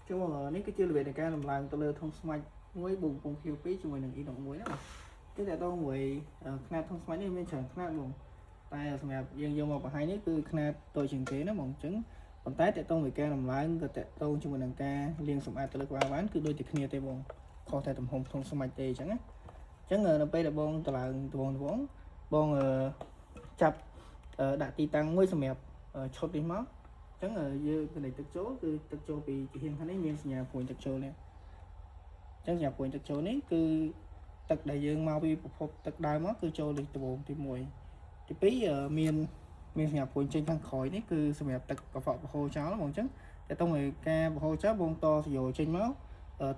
ចូលនេះគឺជារបៀបនៃការដំឡើងទៅលើធុងស្មាច់មួយបូកកំពង់ខៀវ2ជាមួយនឹង E11 ណាបងគឺតើតោងមួយខ្នាតធុងស្មាច់នេះមានច្រើនខ្នាតបងតែសម្រាប់យើងយកមកបង្ហាញនេះគឺខ្នាតតូចជាងគេណាបងអញ្ចឹងប៉ុន្តែតើតោងមួយការដំឡើងក៏តើតោងជាមួយនឹងការលាងសម្អាតទៅលើក្បាលវ៉ានគឺដូចតែគ្នាទេបងខុសតែទំហំធុងស្មាច់ទេអញ្ចឹងណាអញ្ចឹងនៅពេលដែលបងតម្លើងដបងដបងបងចាប់ដាក់ទីតាំងមួយសម្រាប់ឈុតនេះមក អញ្ចឹងយើងកណិចទឹកចូលគឺទឹកចូលពីជាហៀងខាងនេះមានសញ្ញាព្រួញទឹកចូលនេះអញ្ចឹងសញ្ញាព្រួញទឹកចូលនេះគឺទឹកដែលយើងមកពីប្រភពទឹកដើមមកគឺចូលលេខដំបូងទី1ទី2មានមានសញ្ញាព្រួញចេញខាងក្រោយនេះគឺសម្រាប់ទឹកកខ្វក់បង្ហូរចោលហ្មងអញ្ចឹងតែតោះឲ្យការបង្ហូរចោលបងតសយោចេញមក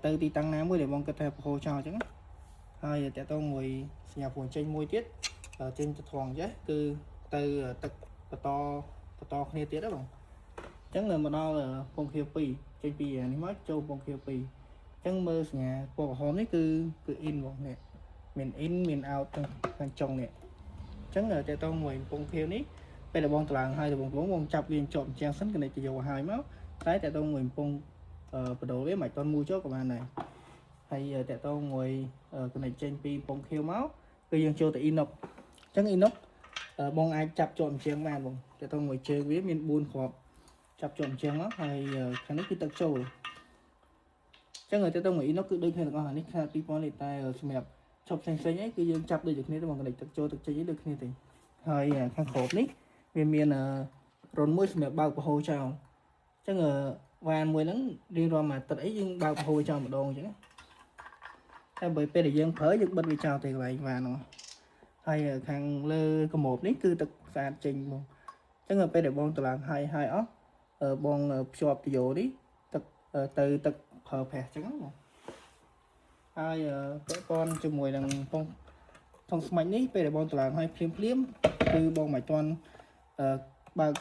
ទៅទីតាំងណាមួយដែលបងគិតថាបង្ហូរចោលអញ្ចឹងហើយតើតោះមួយសញ្ញាព្រួញចេញមួយទៀតចេញទៅថងចេះគឺទៅទឹកបន្តបន្តគ្នាទៀតហ៎បង អញ្ចឹងមកដល់ពងខៀវ2ចេញពីនេះមកចូលពងខៀវ2អញ្ចឹងមើលសញ្ញាពណ៌ក្រហមនេះគឺគឺ in បងនេះមាន in មាន out ទាំងខាងចុងនេះអញ្ចឹងតើតងមួយពងខៀវនេះពេលដែលបងតម្លើងហើយបងបងបងចាប់វាជាប់អញ្ចឹងសិនកណិតទៅយកហើយមកតែតើតងមួយពងបដូរវាមិនតន់មូចូលក៏បានដែរហើយតើតងមួយកណិតចេញពីពងខៀវមកគឺយើងចូលទៅ inox អញ្ចឹង inox បងអាចចាប់ជាប់អញ្ចឹងបានបងតើតងមួយជើងវាមាន4គ្រាប់ ចាប់ជាប់អញ្ចឹងមកហើយខាងនេះគឺទឹកចូលអញ្ចឹងទៅទៅមួយ inox គឺដូចគ្នាទាំងអស់អានេះខ្នាត2000លីត្រតែសម្រាប់ឈប់ផ្សេងផ្សេងអីគឺយើងចាប់ដូចតែគ្នាទៅមកកណិចទឹកចូលទឹកចេញអីដូចគ្នាទេហើយខាងក្រោមនេះវាមានរន្ធមួយសម្រាប់បើកបង្ហូរចោលអញ្ចឹងវ៉ានមួយហ្នឹងរៀងរាល់មួយអាទិត្យអីយើងបើកបង្ហូរចោលម្ដងអញ្ចឹងតែបើពេលដែលយើងប្រើយើងបិទវាចោលទេកន្លែងវ៉ានហ្នឹងហើយខាងលើកម្របនេះគឺទឹកស្អាតចេញមកអញ្ចឹងពេលដែលបងតម្លើងហើយហើយអស់ បងភ្ជាប់ទុយោនេះទឹកទៅទឹកប្រើប្រាស់អញ្ចឹងណាបងហើយពាក់ព័ន្ធជាមួយនឹងពងថងស្មាច់នេះពេលដែលបងតម្លើងឲ្យភ្លាមភ្លាមគឺបងមិនទាន់បើក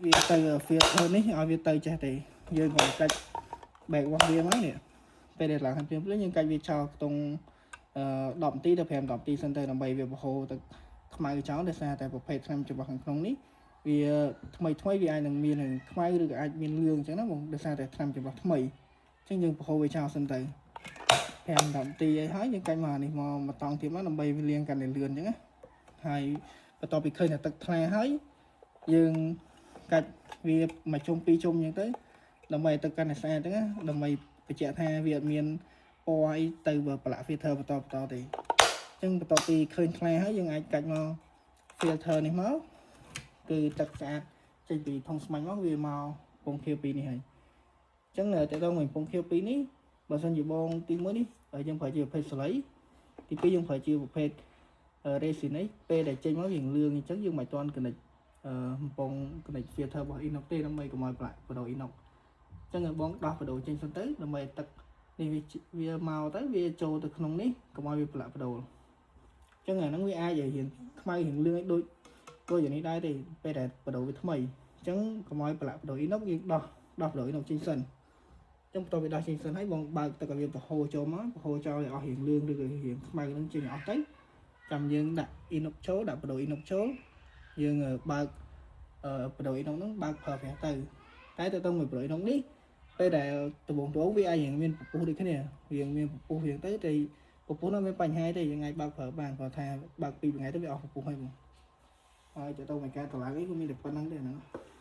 វាទៅ filter នេះឲ្យវាទៅចេះទេយើងគ្រាន់កាច់បែកវាស់វាមកនេះពេលដែលឡើងឲ្យភ្លាមភ្លាមយើងកាច់វាចោលខ្ទង់10នាទីទៅ5 10នាទីសិនទៅដើម្បីវាបង្ហូរទឹកខ្មៅចោលដោយសារតែប្រភេទថ្នាំច្របាស់ខាងក្នុងនេះ វាថ្មីថ្មីវាអាចនឹងមាននឹងខ្មៅឬក៏អាចមានលឿងអញ្ចឹងណាបងដោយសារតែថ្នាំច្របាស់ថ្មីអញ្ចឹងយើងបង្ហូរវាចោលសិនទៅ5 10នាទីអីហើយយើងកាច់មកអានេះមកមកតង់ទៀតមកដើម្បីវាលាងកាន់តែលឿនអញ្ចឹងណាហើយបន្ទាប់ពីឃើញថាទឹកថ្លាហើយយើងកាច់វាមួយជុំពីរជុំអញ្ចឹងទៅដើម្បីឲ្យទឹកកាន់តែស្អាតអញ្ចឹងណាដើម្បីបញ្ជាក់ថាវាអត់មានពណ៌អីទៅប្រឡាក់ filter បន្តបន្តទេអញ្ចឹងបន្ទាប់ពីឃើញថ្លាហើយយើងអាចកាច់មក filter នេះមក គឺទឹកស្អាតចេញពីធុងស្មាញ់មកវាមកពងខៀវ2នេះហើយអញ្ចឹងតើតើមួយពងខៀវ2នេះបើសិនជាបងទី1នេះយើងប្រើជាប្រភេទសលៃទី2យើងប្រើជាប្រភេទ resin នេះពេលដែលចេញមកវាលឿងអញ្ចឹងយើងមិនទាន់ connect កំពង់ connect filter របស់ inox ទេដើម្បីកុំឲ្យប្រឡាក់បដូរ inox អញ្ចឹងបងដោះបដូរចេញសិនទៅដើម្បីទឹកនេះវាវាមកទៅវាចូលទៅក្នុងនេះកុំឲ្យវាប្រឡាក់បដូរអញ្ចឹងអាហ្នឹងវាអាចឲ្យរៀងខ្មៅរៀងលឿងឲ្យដូច ដូចយ៉ាងនេះដែរទេពេលដែលបដូរវាថ្មីអញ្ចឹងកុំឲ្យប្រឡាក់បដូរ inox យើងដោះដោះបដូរ inox ចេញសិនអញ្ចឹងបន្ទាប់ពីដោះចេញសិនហើយបងបើកទឹកឲ្យវាបង្ហូរចូលមកបង្ហូរចោលឲ្យអស់រៀងលឿងឬក៏រៀងខ្មៅហ្នឹងចេញឲ្យអស់ទៅចាំយើងដាក់ inox ចូលដាក់បដូរ inox ចូលយើងបើកបដូរ inox ហ្នឹងបើកប្រើប្រាស់ទៅតែទៅមួយបដូរ inox នេះពេលដែលដំបងដំបងវាអាចរៀងមានពពុះដូចគ្នាវាមានពពុះរៀងទៅតែពពុះនោះមានបញ្ហាទេយើងអាចបើកប្រើបានព្រោះថាបើកពីរថ្ងៃទៅវាអស់ពពុះហើយបង ហើយទៅទៅមួយការតម្លើងអីក៏មានតែប៉ុណ្្នឹងទេហ្នឹង។